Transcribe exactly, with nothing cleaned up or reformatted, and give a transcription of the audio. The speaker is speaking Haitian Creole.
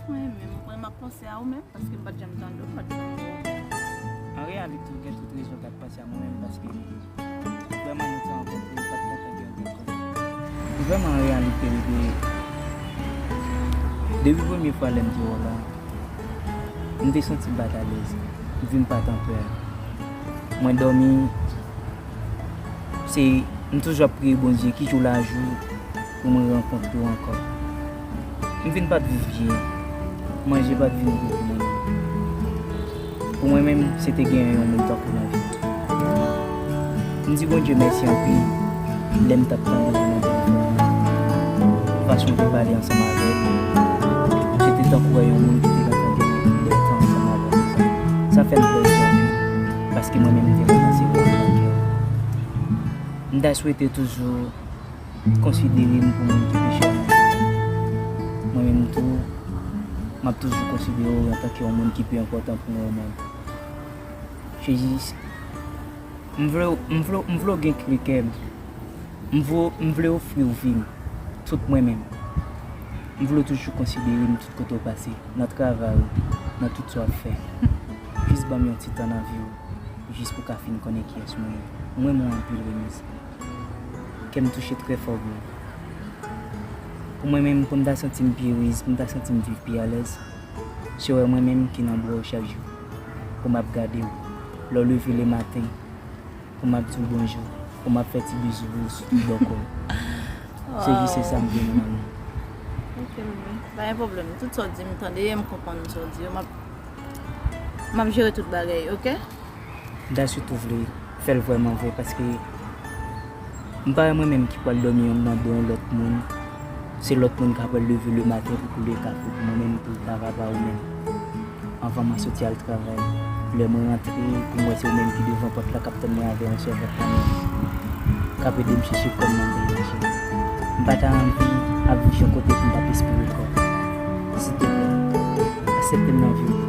Mwen menm, mwen m ap panse a ou menm, paske m pa t janm tande w, m pa t janm wè w. An reyalite, ou gen tout rezon k ap panse a mwen menm, paske vrèman nou te rankontre, m pa t gentan gen regrè. Vrèman, an reyalite, bebe, depi premye fwa lè m te wè w la, m te santi m pa t alèz. M vin pa t anpè. Mwen dòmi, se, m toujou ap priye Bondye ki jou la jou pou mwen rankontre w ankò. M vin pa t viv byen, manje pa t vin bon pou mwen. Pou mwen menm, se te genyen yon moun tankou w nan vi m. M di Bondye mèsi anpil lè m t ap tande w nan telefòn nan. Fason w te pale ansanm avè m, se te tankou wè yon moun ki te gentan gen lè tan ansanm avè m. Sa fè m plèzi anpil, paske mwen menm m te kòmanse wè w nan kè w. M ta swete toujou konsidere m pou moun ki pi chè nan vi w. Mwen menm tou, m ap toujou konsidere w antanke yon moun ki pi enpòtan pou mwen o mond. Jezi, m vle, m vle, m vle w gen kle kè m. M vle, m vle ofri w vi m, tout mwen menm. M vle w toujou konsidere m tout kote w pase, nan travay ou, nan tout sa w ap fè. Jis ban m yon ti tan nan vi w, jis pou w ka fin konnen kiyès mwen ye. Mwen renmen w anpil, Remiz. Kè m touche trè fò, bro. Pou mwen menm, pou m ta santi m pi riz, pou m ta santi m viv pi alèz, se wè mwen menm ki nan bra w chak jou, pou m ap gade w lè w leve lematen, pou m ap di w bonjou, pou m ap fè ti bizou pou w sou tout bò kò w. Se jis se sa m vle, mon amour. Ok, bebe. Pa gen pwoblèm. Tout sa w di m tande, m konprann sa w di yo. M ap, m ap jere tout bagay, ok? M ta sitou vle fè l vrèman vre, paske m pa wè mwen menm ki pral dòmi nan do yon lòt moun. Se lòt moun k ap leve lematen pou koule kafe pou mwen menm, pou l ta va ba ou menm. Anvan mwen soti al travay, lè mwen rantre, pou m wè se ou menm ki devan pòt la k ap tann mwen avè yon sèvant nan men, k ap ede m chèche kòb nan men manje. M pa ta anvi ap viv yon kote pou m p ap espere kòb. Silteplè, aksepte m nan vi w.